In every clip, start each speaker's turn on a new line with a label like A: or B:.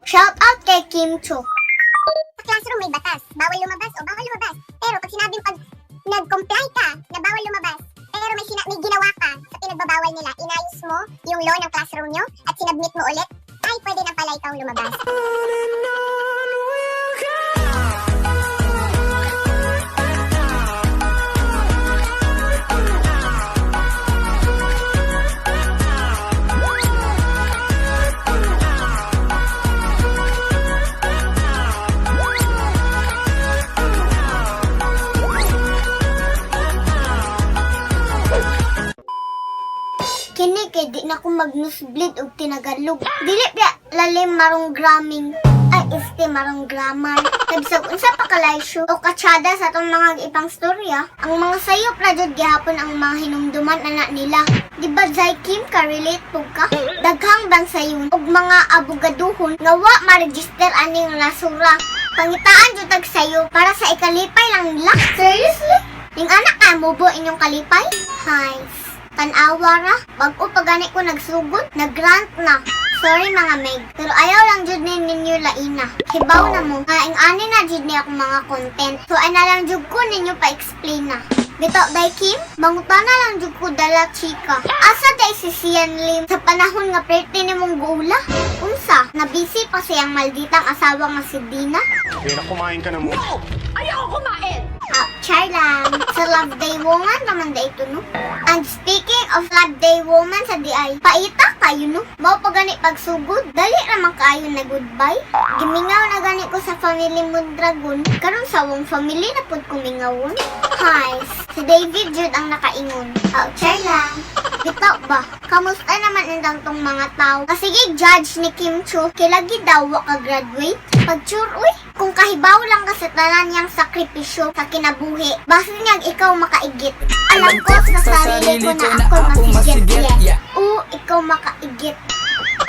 A: Shout out kay Kim Chiu.
B: Sa classroom may batas, bawal lumabas o bawal lumabas. Pero pag sinabing pag nag-comply ka na bawal lumabas, pero may ginawa ka sa pinagbabawal nila, inayos mo yung law ng classroom nyo at sinubmit mo ulit, ay pwede na pala ikaw lumabas.
A: Kini kay di na ko mag-nosebleed og tinagalog. Dili pa lalim marong gramming. Ay, este marong grammar. Kabisag unsa pa kalaysyo o katsada sa atong mga ipang storya, ang mga sayop ra jud gihapon ang mga hinumduman ana nila. Di ba Zai Kim ka relate pug ka? Daghang bansayon og mga abogaduhon nga wa ma-register aning nasura. Pangitaan jud tag sayo para sa ikalipay lang nila. Seriously? Ning anak ka mo bo inyong kalipay? Hi. Tanawa ra, bag-o pa gani ko nagsugod, nag-grant na. Sorry mga meg, pero ayaw lang jud ni ninyo laina. Hibaw na mo, nga ing ani na jud ni akong mga content. So ay na lang jud ko ninyo pa-explain na. Bitaw day Kim, mangutana lang jud ko dala chika. Asa day si Sian Lim sa panahon nga perte nimong guula? Unsa, na busy pa siyang malditang asawa nga si Dina?
C: Kaya na kumain ka na mo.
D: Ayoko kumain!
A: Ah, char lang. Sa Love Day Woman naman da ito, no? And speaking of Love Day Woman sa DI, paita kayo, no? Mao pa gani pagsugod, dali raman kaayo na goodbye. Gimingaw na gani ko sa family Mondragon, karon sa wong family na pud kumingawon. Hi, si David jud ang nakaingon. Oh, char lang. Bitaw ba? Kamusta naman indang tong mga tao? Kasi judge ni Kim Chiu, kilagi daw wa ka graduate. Pag-sure, uy, kung kahibaw lang ka sa tanan niyang sakripisyo sa kinabuhi, basin niyang ikaw makaigit. Alam ko sa sarili ko na ako masigit, yeah. Oo, ikaw makaigit.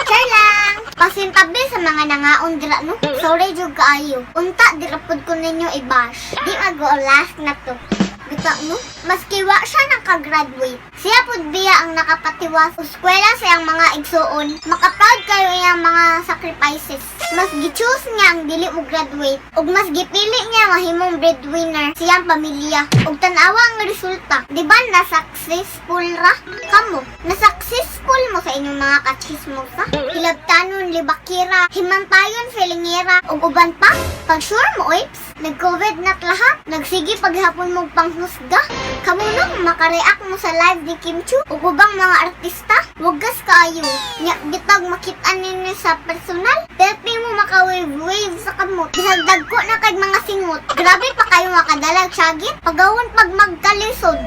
A: Char lang! Pasintabi sa mga nangaon dira no. Sorry jud kaayo. Unta dira pud ko ninyo i-bash. Di mag last na to. Bitaw no? Maski wa siya nakagraduate. Siya pud biya ang nakapatiwas sa eskwela sa iyang mga igsuon. Makaproud kayo iyang mga sacrifices. Mas gi-choose niya ang dili mo graduate ug mas gipili niya mahimong breadwinner siyang pamilya. Ug tan-awa ang resulta. Di ba na successful ra? Kamo, na successful mo sa inyong mga kachismosa. Hilabtanon libakira, himantayon feelingera ug uban pa. Pag sure mo, oips, nag-COVID na lahat. Nagsige paghapon mo panghusga. Kamo nung makareact mo sa live ni Kim Chiu ug ubang mga artista, wagas kaayo. Nya bitag makit-an ninyo sa personal. Perpi mo maka-wave-wave sa kamot. Bisag dagko na kay mga singot. Grabe pa kayo makadalag syagit. Pagawon pag magkalisod.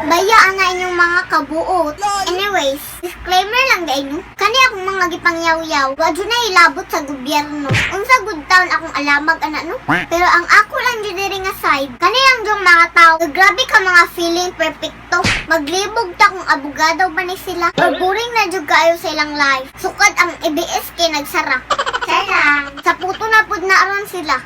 A: Baya ana inyong mga kabuot. Anyways, disclaimer lang dai no. Kani akong mga gipangyaw-yaw, wa jud na ilabot sa gobyerno. Unsa good town akong alamag ana no? Pero ang ako lang jud diri nga side, kani lang jung mga tao, grabe ka mga feeling perfecto. Maglibog ta kung abogado ba ni sila or boring na jud kaayo sa ilang life. Sukad ang ABS kay nagsara. Char lang. Sa puto na pud na aron sila.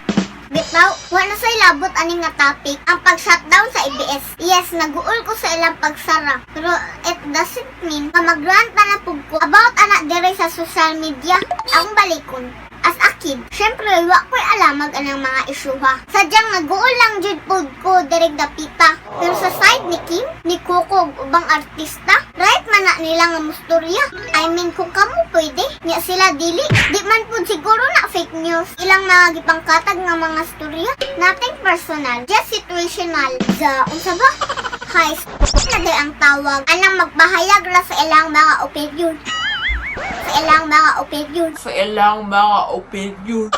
A: Bitaw, wa na say labot ani nga topic ang pag-shutdown sa ABS. Yes, naguol ko sa ilang pagsara. Pero it doesn't mean na mag-rant na na pug ko about ana diri sa social media. Akong balikon. As a kid, syempre wa ko'y alamag anang mga isyuha. Sadyang naguol lang jud pud ko diri dapita. Pero sa side ni Kim, ni Coco ug ubang artista, right man na nila nga mustorya. I mean, kung kamo pwede, nya sila dili. Di man pud siguro na fake news. Ilang mga gipangkatag nga mga storya. Nothing personal, just situational. Sa unsa ba? Hi, na day ang tawag anang magpahayag ra sa ilang mga opinion. Sa ilang mga opinion.
D: Sa ilang mga opinion.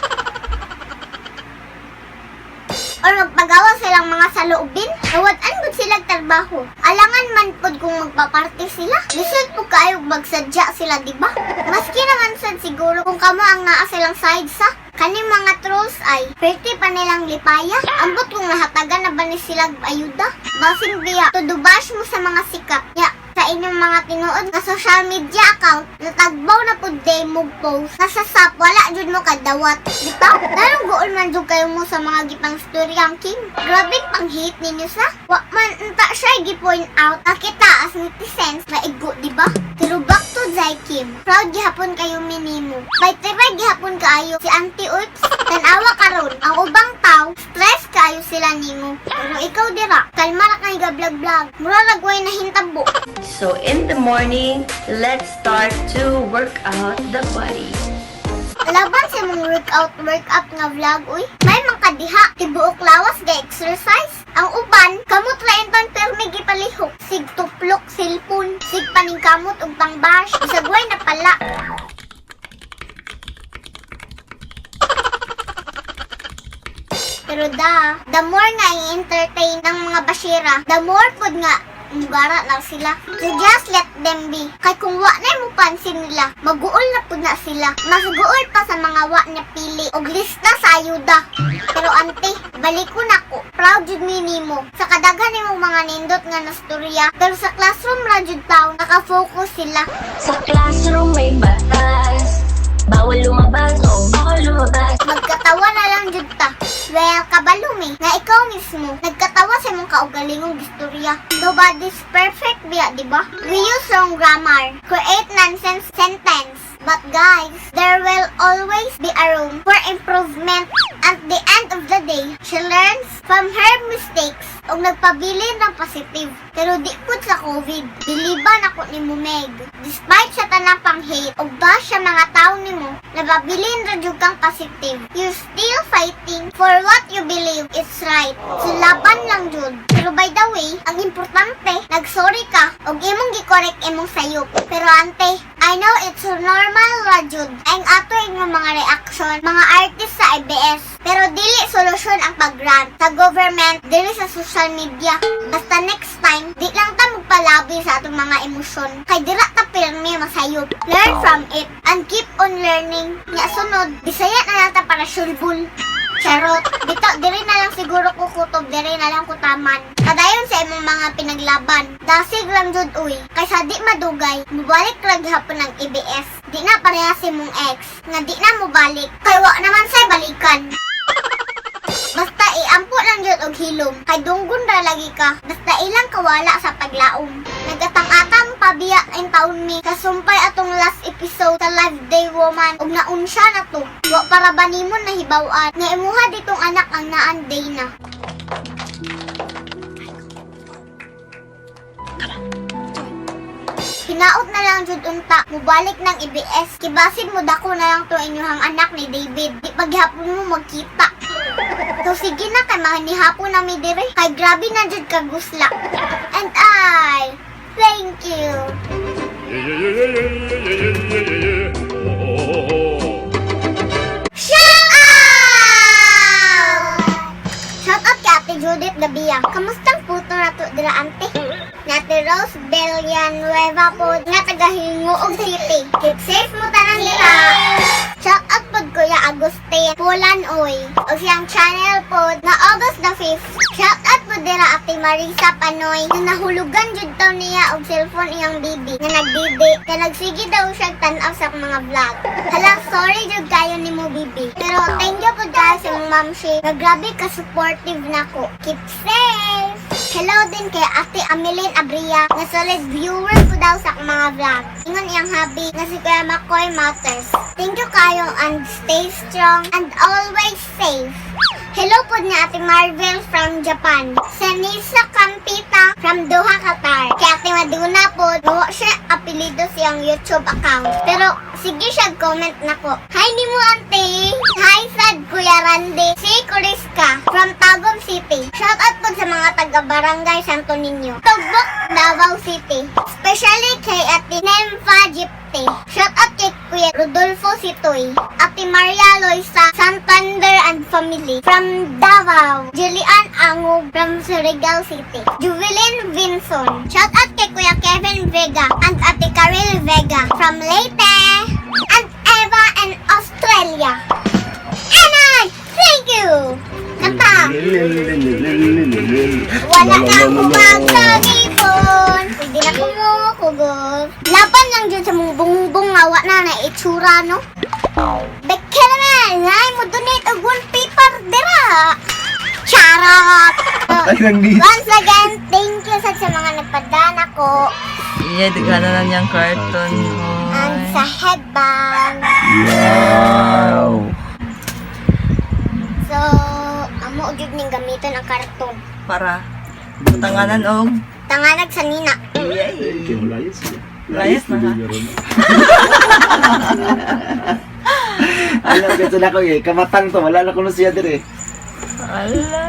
A: Or magpagawa silang mga saloobin, nawad-an pud silang trabaho. Alangan man pud kung magpaparte sila. Lisod pud kaayo magsadya sila, di ba? Maski naman sad siguro kung kamo ang naa silang side sa kaning mga trolls ay perti pa nilang lipaya. Ambot kung nahatagan na ba ni sila ayuda. Basing biya, to bash mo sa mga sikat. Ya, sa sa inyong mga tinuod nga social media account, natagbaw na pud day mo post. Nasa SAP, wala jud mo kadawat. Di ba? Darong guol man jud kayo mo sa mga gipang storyang Kim. Grabe pang hate ninyo sa. Wa man unta siya gi-point out na kita as netizens maigo, di ba? Pero back to Zai Kim. Proud gihapon kayo minimo. By gihapon kaayo si Auntie Ups. Tanawa karon ang ubang tao, stress kaayo sila nimo. Pero ikaw dira, kalma ra kay ga vlog vlog. Mura ra gway nahintabo.
C: So in the morning, let's start to work out the body.
A: Laban sa mong workout workout nga vlog uy. May mga kadiha, tibuok lawas ga exercise. Ang uban, kamot ra inton permi gipalihok, sig tuplok cellphone, sig paningkamot ug pangbash, isagway na pala. Pero da, the more nga i-entertain ng mga bashira, the more pud nga mugara na sila. So just let them be. Kay kung wa na mo pansin nila, maguol na pud na sila. Mas guol pa sa mga wa na pili og lista sa ayuda. Pero ante, balik ko na ko. Proud jud mi nimo. Sa kadaghan nimong mga nindot nga nastorya, pero sa classroom ra jud taw naka-focus sila.
C: Sa classroom may batas. Bawal lumabas o bawal lumabas.
A: Magkatawa na lang jud ta. Well, kabalo mi, nga ikaw mismo, nagkatawa sa imong kaugalingong istorya. Nobody's perfect biya, di ba? We use wrong grammar, create nonsense sentence. But guys, there will always be a room for improvement. At the end of the day, she learns from her mistakes ug nagpabilin ng positive. Pero di pud sa COVID, biliban ako ni Meg. Despite sa tanang pang-hate ug bash sa mga tao nimo, nababilin ra jud kang positive. You're still fighting for what you believe is right. So laban lang jud. Pero by the way, ang importante, nagsorry ka ug imong gi-correct imong sayop. Pero ante, I know it's normal ra jud ang ato inyong mga reaction, mga artist sa ABS. Pero dili solusyon ang pag-rant sa government dili sa social media. Basta next time, di lang ta magpalabi sa atong mga emosyon. Kay dira ta pirmi masayop. Learn from it and keep on learning. Nya sunod, Bisaya na lang ta para sulbul. Charot. Dito, diri na lang siguro ko kutob, diri na lang ko taman. Padayon sa imong mga pinaglaban. Dasig lang jud uy. Kaysa di madugay, mubalik ra gihapon ang ABS. Di na pareha si mong ex, nga di na mubalik. Kay wa naman say balikan. Basta iampo lang jud og hilom, kay dunggon ra lagi ka. Basta ilang kawala sa paglaom. Nagatang-atang pabiya in taon mi. Kasumpay atong last episode sa Live Day Woman ug naunsya na to. Wa para ba nimo nahibaw-an nga imuha ditong anak ang naan day na. Hinaot na lang jud unta, mubalik ng ABS. Kibasin mo dako na lang to inyuhang anak ni David. Di paghapon mo magkita. So sige na kay manihapon na mi dire. Kay grabe na jud kagusla. And I thank you.
E: Yeah. Oh.
A: Shout out! Shout out kay Ate Judith Gabia. Kamustang puto na to dira ante? Nate Rose Villanueva po nga taga Hinguog City. Keep safe mo tanan dira. Shout out pod Kuya Agustin Pulan Oy. O siyang channel pod na August the 5th. Shout out pod dira Ate Marisa Panoy na nahulugan jud taw niya og cellphone iyang bibi nga nagdidi kay nagsige daw siya tan-aw sa mga vlog. Hala, sorry jud kayo nimo bibi. Pero thank you pod kayo sa imong mamshi. Nga grabe ka supportive nako. Keep safe! Hello din kay Ate Ameline Abria na solid viewer ko daw sa akong mga vlog. Ingon iyang hobby na si Kuya Makoy Matters. Thank you kayo and stay strong and always safe. Hello po ni Ate Marvel from Japan. Sanisa Campita from Doha, Qatar. Kay Ate Maduna po, gawa siya apelido siyang YouTube account. Pero sige siya comment na ko. Hi ni mo ante! Hi sad Kuya Randy. Si Kuriska from Tagum City. Shout out po sa mga taga Barangay Santo Niño. Tugbok, Davao City. Especially kay Ate Nemfa Jipte. Shout out kay Kuya Rodolfo Sitoy. Ate Maria Loisa Santander and family from Davao. Julian Angog from Surigao City. Juvelin Vinson. Shout out kay Kuya Kevin Vega and Ate Karel Vega from Leyte. And Eva in Australia. And I thank you! Kanta! Wala na akong magkagipon. Hindi na kumukutob. Basta wa na na itsura, no? Beke naman! Ay, mo donate og one paper dira! Charot!
F: Ay, nang ni.
A: Once again, thank you sa mga nagpadana ko
D: Iya, daghanan na niyang karton.
A: and sa headband.
F: Wow.
A: So, amo gyud ning gamiton ang karton.
D: Para tanganan og
A: Tanganag sa nina.
D: yay.
F: Kaya layas siya.
D: Layas na ha?
F: Alam kasi na ko eh, kamatang to, wala na kuno siya dire.
D: Ala.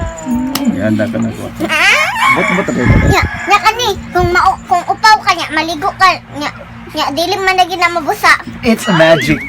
F: Yan na ka na ko. Bot bot ako.
A: Nya, nya kani kung upaw ka nya, maligo ka nya. Nya dili man lagi na mabusa.
F: It's a magic.